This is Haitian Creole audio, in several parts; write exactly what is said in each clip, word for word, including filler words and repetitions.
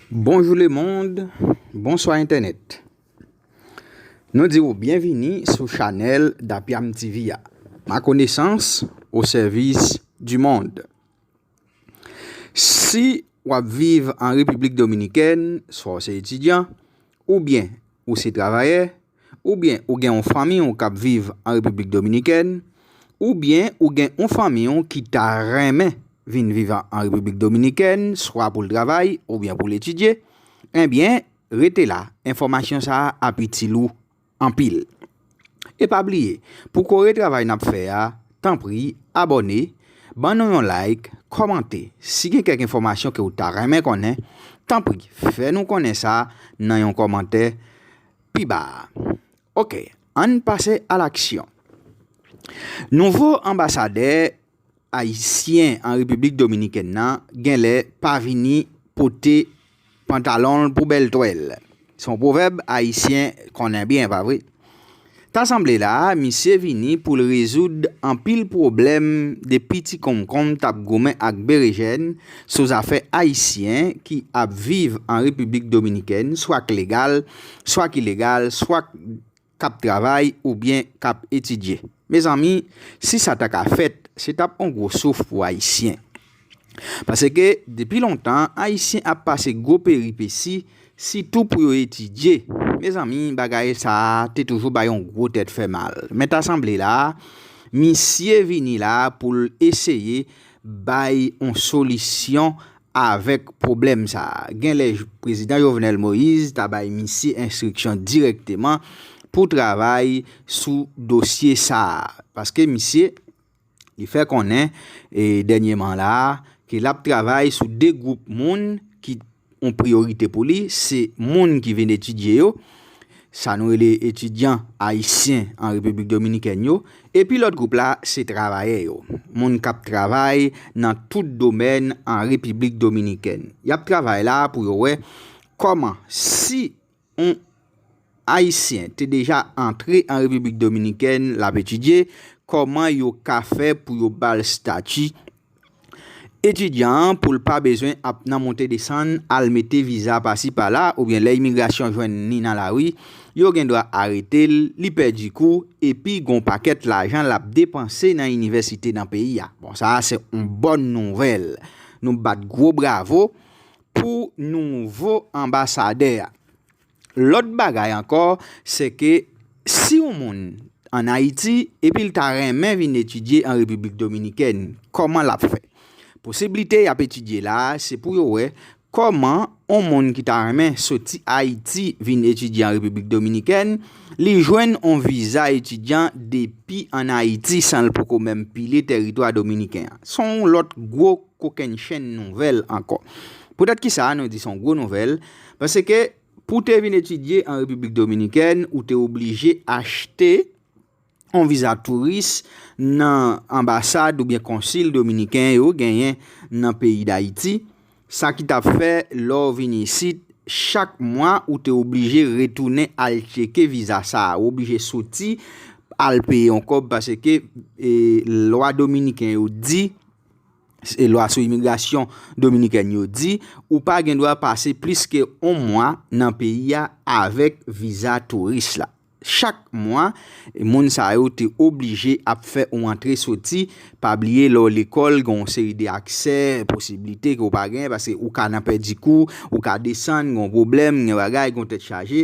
Bonjou lemonn, bonswa entènèt. Nou di w byenvini sou chanèl Dapyam T V a. Ma connaissance au service du monde. Si w ap viv an Repiblik Dominikèn, swa w se etidyan, oubyen ou se travayè, oubyen ou gen yon fanmi w k ap viv an Repiblik Dominikèn, oubyen ou gen yon fanmi w ki ta renmen vin viv an Repiblik Dominikèn, swa pou l travay oubyen pou l etidye, ebyen, rete la, enfòmasyon sa a ap itil ou anpil. E pa bliye, pou kore travay n ap fè a, tanpri, abòne, ban nou yon like, kòmante. Si gen kèk enfòmasyon ke w ta renmen konnen, tanpri, fè nou konnen sa nan yon kòmantè pi ba a. Oke, ann pase alaksyon. Nouvo anbasadè ayisyen an Repiblik Dominikèn nan genlè pa vini pote pantalon l pou bèl twèl. Se yon pwovèb ayisyen konnen byen, pa vre? Ta sanble la a, misye vini pou l rezoud anpil pwoblèm de piti konmkonm t ap goumen ak berejèn sou zafè ayisyen ki ap viv an Repiblik Dominikèn, swa k legal, swa k ilegal, swa k ap travay oubyen k ap etidye. Mezanmi, si sa ta ka fèt, se t ap on gwo souf pou Ayisyen. Paske depi lontan, Ayisyen ap pase gwo peripesi, sitou pou yo etidye. Mezanmi, bagay sa a te toujou bay yon gwo tèt fè mal. Men ta sanble la a, misye vini la a pou l eseye bay yon solisyon avèk pwoblèm sa a. Genlè j- Prezidan Jovenel Moïse ta bay misye enstriksyon dirèkteman pou travay sou dosye sa a. Paske misye, li fè konnen, e, dènyèman la a, ke l ap travay sou de gwoup moun ki yon priyorite pou li, se moun ki vin etidye yo, sa nou rele etidyan ayisyen an Repiblik Dominikèn yo, epi lòt gwoup la, se travayè yo, moun k ap travay nan tout domèn an Repiblik Dominikèn. Y ap travay la pou yo wè kòman, si yon Ayisyen te deja antre an Repiblik Dominikèn, l ap etidye, kòman yo ka fè pou yo ba l estati etidyan an pou l pa bezwen ap nan monte desann al mete viza pasi pala, oubyen lè imigrasyon jwenn li nan lari, yo gen dwa arete l, li pèdi kou, epi gon pakèt lajan l ap depanse nan inivèsite nan peyi a. Bon, sa a se yon bòn nouvèl. Nou bat gwo bravo pou nouvo anbasadè a. Lòt bagay ankò, se ke si yon moun ann Ayiti epi l ta renmen vin etidye an Repiblik Dominikèn, kòman l ap fè? Posiblite y ap etidye la a, se pou yo wè kòman yon moun ki ta renmen soti Ayiti vin etidye an Repiblik Dominikèn, li jwenn yon viza etidyan depi ann Ayiti san l poko menm pile tèritwa dominiken an. Se yon lòt gwo kokennchenn nouvèl ankò. Poutèt ki sa nou di se yon gwo nouvèl? Paske pou te vin etidye an Repiblik Dominikèn, ou te oblije achte yon viza touris nan anbasad oubyen konsil dominiken yo genyen nan peyi Dayiti. Sa ki t ap fè, lè w vin isit, chak mwa, ou te oblije retounen al tcheke viza sa a. Ou oblije soti al peye yon kòb paske, e, lwa dominiken yo di, e, lwa sou imigrasyon dominikèn yo di, ou pa gen dwa pase plis ke yon mwa nan peyi a avèk viza touris la. Chak mwa, moun sa yo te oblije ap fè yon antre soti. Pa bliye, lè w lekòl, gen yon seri de aksè, posiblite ke w pa genyen, paske ou ka nan pèdi kou, ou ka desann, gen yon pwoblèm, gen bagay, gen yon tèt chaje.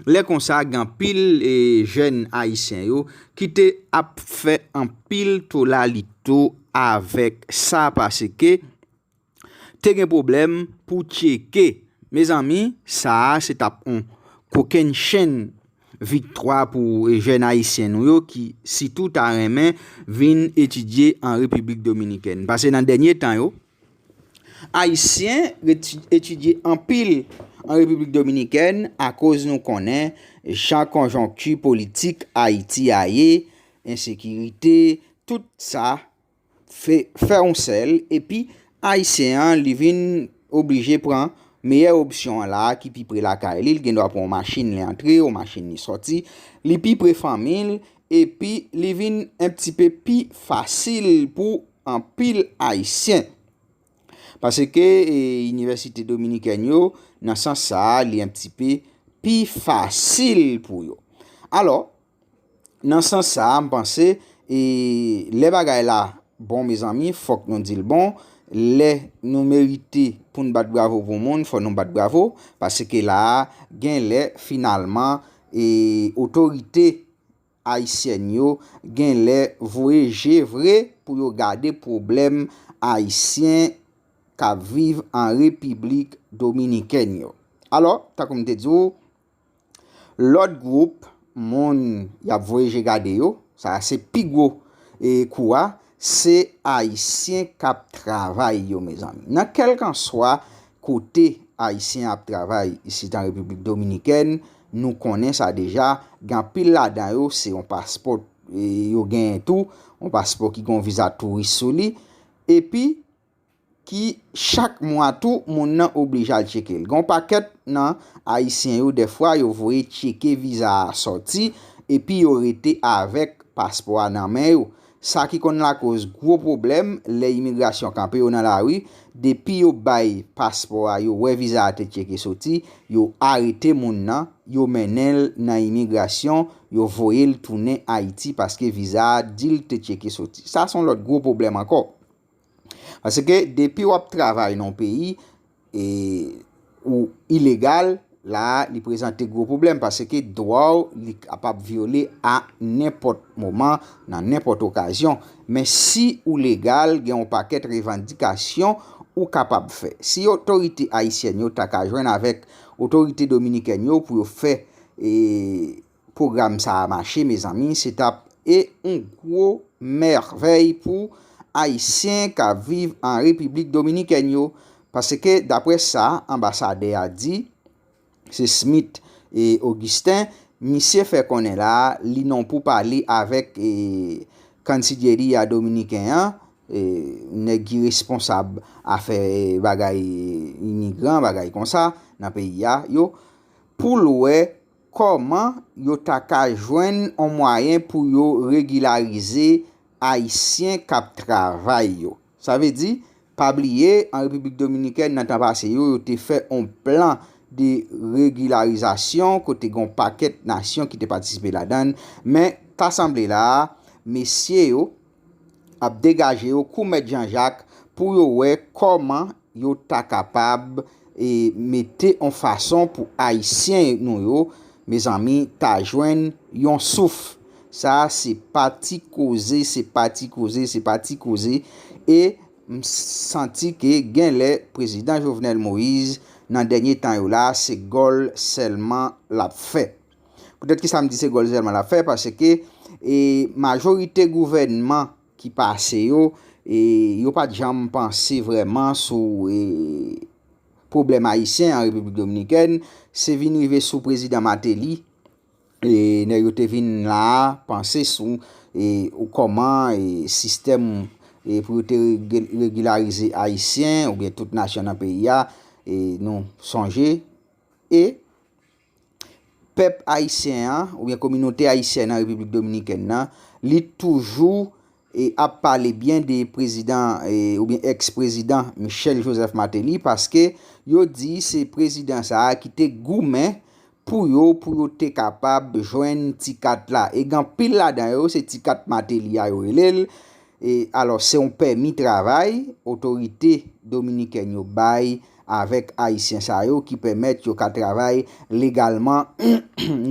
Lè konsa, gen anpil, e, jèn ayisyen yo ki te ap fè anpil tolalito avèk sa, paske te gen pwoblèm pou tcheke. Mezanmi, sa a se t ap yon kokennchenn viktwa pou, e, jèn ayisyen nou yo ki sitou ta renmen vin etidye an Repiblik Dominikèn. Paske nan dènye tan yo, Ayisyen reti- etidye anpil an Repiblik Dominikèn akoz nou konnen jan konjonkti politik Ayiti a ye, ensekirite, tout sa fè, fè yon sèl, epi Ayisyen an, li vin oblije pran meyè opsyon an la, ki pi pre lakay li, li gen dwa pran yon machin li antre, yon machin li sòti, li pi pre fanmi l, epi li vin un petit peu pi fasil pou anpil Ayisyen. Paske e, inivèsite dominikèn yo, nan sans sa a, li yon ti pe pi fasil pou yo. Alò, nan sans sa a, m panse, e, lè bagay la bon, mezanmi, fòk nou di l bon. Lè nou merite pou n bat bravo pou moun, fò nou bat bravo, paske la a, gen lè, finalman, e, otorite ayisyèn yo gen lè voye je vre pou yo gade pwoblèm ayisyen k ap viv an Repiblik Dominikèn yo. Alò, tankou m te di w, lòt gwoup moun y ap voye je gade yo, sa a se pi gwo e kou a, se ayisyen k ap travay yo, mezanmi. Nan kèlkanswa kote ayisyen ap travay isit an Repiblik Dominikèn, nou konnen sa deja, gen anpil ladan yo, se yon paspò e, yo genyen tou, yon paspò ki gen yon viza touris sou li, epi ki chak mwa tou, moun nan oblije al tcheke l. Gen yon pakèt nan ayisyen yo, dèfwa, yo voye tcheke viza a sòti, epi yo rete avèk paspò a nan men yo. Sa ki konn lakoz gwo pwoblèm lè imigrasyon kanpe yo nan lari, depi yo bay paspò a, yo wè viza a te tcheke soti, yo arete moun nan, yo mennen l nan imigrasyon, yo voye l tounen Ayiti paske viza a di l te tcheke soti. Sa se yon lòt gwo pwoblèm ankò. Paske depi w ap travay nan yon peyi, e, ou ilegal, la a, li prezante gwo pwoblèm paske dwa w, li kapab vyole a nenpòt moman, nan nenpòt okazyon. Men si ou legal, gen yon pakèt revandikasyon ou kapab fè. Si otorite ayisyèn yo ta ka jwenn avèk otorite dominikèn yo pou yo fè, e, pwogram sa a mache, mezanmi, se t ap e yon gwo mèvèy pou ayisyen k ap viv an Repiblik Dominikèn yo, paske, daprè sa anbasadè a di, se Smith e Augustin, misye fè konnen la a, li nan pou pale avèk, e, kansilyeri a dominiken an, e, nèg ki responsab afè, e, bagay, e, imigran, bagay konsa, nan peyi a, yo, pou l wè kòman yo ta ka jwenn yon mwayen pou yo regilarize ayisyen k ap travay yo. Sa vle di, pa bliye, an Repiblik Dominikèn, nan tan pase yo, yo te fè yon plan de regilarizasyon kote gen yon pakèt nasyon ki te patisipe ladan l. Men, ta sanble la a, mesye yo ap degaje yo kou Mèt Jan Jak pou yo wè kòman yo ta kapab, e, mete yon fason pou ayisyen nou yo, mezanmi, ta jwenn yon souf. Sa a se pa ti koze, se pa ti koze, se pa ti koze. E m santi ke gen lè prezidan Jovenel Moïse, nan dènye tan yo la, se gòl sèlman l ap fè. Poutèt ki sa m di se gòl sèlman l ap fè? Paske, e, majorite gouvènman ki pase yo, e, yo pa t janm panse vrèman sou, e, pwoblèm ayisyen an Repiblik Dominikèn. Se vin rive sou prezidan Martelly, e, nèg yo te vin la a, panse sou, e, ou kòman, e, sistèm, e, pou yo te regi-, regilarize ayisyen oubyen tout nasyon nan peyi a, e, nou sonje, e pèp ayisyen an, oubyen kominote ayisyèn an Repiblik Dominikèn nan, li toujou, e, ap pale byen de prezidan, e, oubyen èks-prezidan Michel Joseph Martelly, paske yo di se prezidan sa a ki te goumen pou yo, pou yo te kapab jwenn ti kat la. E gen anpil ladan yo, se ti kat Martelly a yo rele l. E, alò, se yon pèmi travay otorite dominikèn yo bay avèk ayisyen sa yo ki pèmèt yo ka travay legalman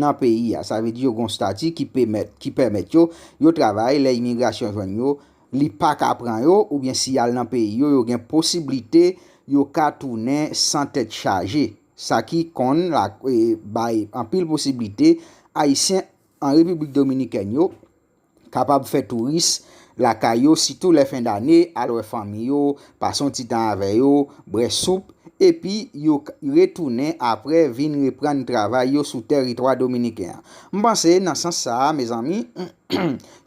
nan peyi a. Sa vle di yo gen yon stati ki pèmèt, ki pèmèt yo, yo travay, lè imigrasyon jwenn yo, li pa ka pran yo, oubyen si y al nan peyi yo, yo gen posiblite yo ka tounen san tèt chaje. Sa ki konn la, e, bay anpil posiblite ayisyen an Repiblik Dominikèn yo kapab fè touris lakay yo, sitou lè fen dane, al wè fanmi yo, pase yon ti tan avè yo, bwè soup, epi yo k-, retounen apre vin reprann travay yo sou tèritwa dominiken an. M panse, nan sans sa a, mezanmi,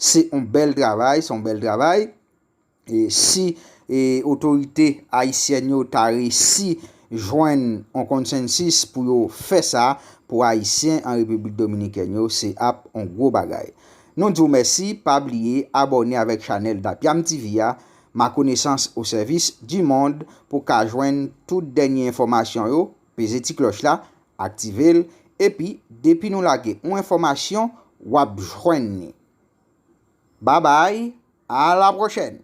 se yon bèl travay, se yon bèl travay. E si, e, otorite ayisyèn yo ta resi jwenn yon konsansis pou yo fè sa pou ayisyen an Repiblik Dominikèn yo, se ap yon gwo bagay. Nou di w mèsi, pa bliye abòne avèk chanèl Dapyam T V a. Ma Connaissance au service du monde pou ka jwenn tout dènye enfòmasyon yo. Peze ti klòch la, aktive l, epi depi nou lage yon enfòmasyon, w ap jwenn li. Babay, a la pwochèn!